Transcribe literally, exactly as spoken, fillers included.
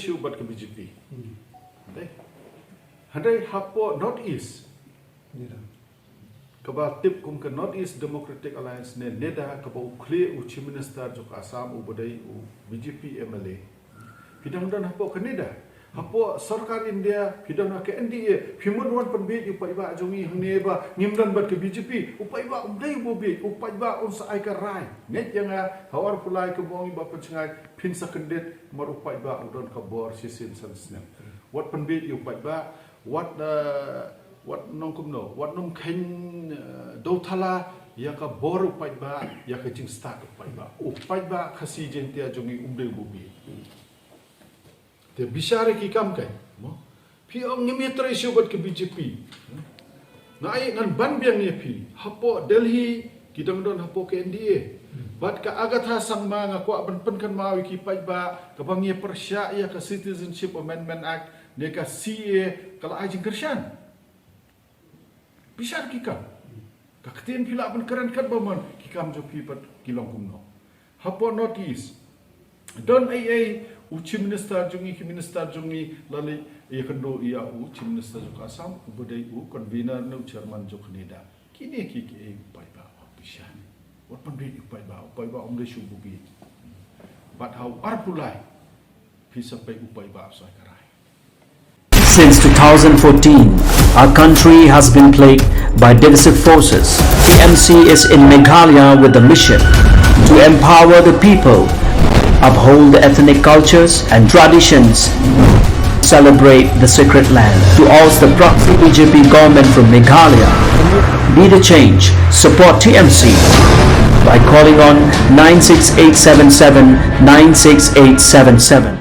shuh bad ka B J P. Hynrei, hynrei hapoh North East, kaba tip kum ka North East Democratic Alliance ne NEDA, kaba u khlieh u Chief Minister jong ka Assam uba dei u B J P M L A. Phi dang don hapoh ka NEDA. Hapoh sorkar India, phi don ha ka N D A, phi mut wan pynbiej ïa u paidbah jong ngi hangne ba ngim don bad ka B J P, u paidbah um dei uba biej, u paidbah un sa ai ka rai. Ngeit ïa nga, ha u arphew lai kumba ong i Bah Pynsngew, phin sa kyndit, namar u paidbah u don ka bor shisien san snem. Wat pynbiej ïa u paidbah, wat, eh, wat nongkumno, wat nongkheiñ, eh, dewthala ïa ka bor u paidbah, ïa ka jingstad u paidbah. U paidbah Khasi Jaiñtia jong ngi um dei uba biej. Te bishar ïa ki kam kai, mo? Phi ong ngim ïatrei shuh bad ka B J P. Nga ai ngan ban biang ïa phi. Hapoh Delhi, ki dang don hapoh ka N D A. Bad ka Agatha Sangma, nga kwah ban pynkynmaw ïa ki paidbah, kaba ngi pyrshah ïa ka Citizenship Amendment Act, ne ka C A, ka la ai jingkyrshan. Bishar ki kam. Ka ktien phi lah ban kren katba mon, ki kam jong phi pat ki long kumno. Hapoh North East, don ei ei u Chief Minister jong ngi, ki Minister jong ngi, la leit ïakynduh ïa u Chief Minister jong ka Assam, uba dei u convener ne u chairman jong ka NEDA. Kine ki, ki ei u paidbah, u paidbah. Wat pynbiej u paidbah, u paidbah um dei shuh uba biej. Bad ha u arphew lai, phi sa peit u paidbah u sa ai ka rai. Since two thousand fourteen, our country has been plagued by divisive forces. T M C is in Meghalaya with the mission to empower the people, uphold the ethnic cultures and traditions, celebrate the sacred land. To oust the proxy B J P government from Meghalaya, be the change. Support T M C by calling on nine six eight seven seven nine six eight seven seven.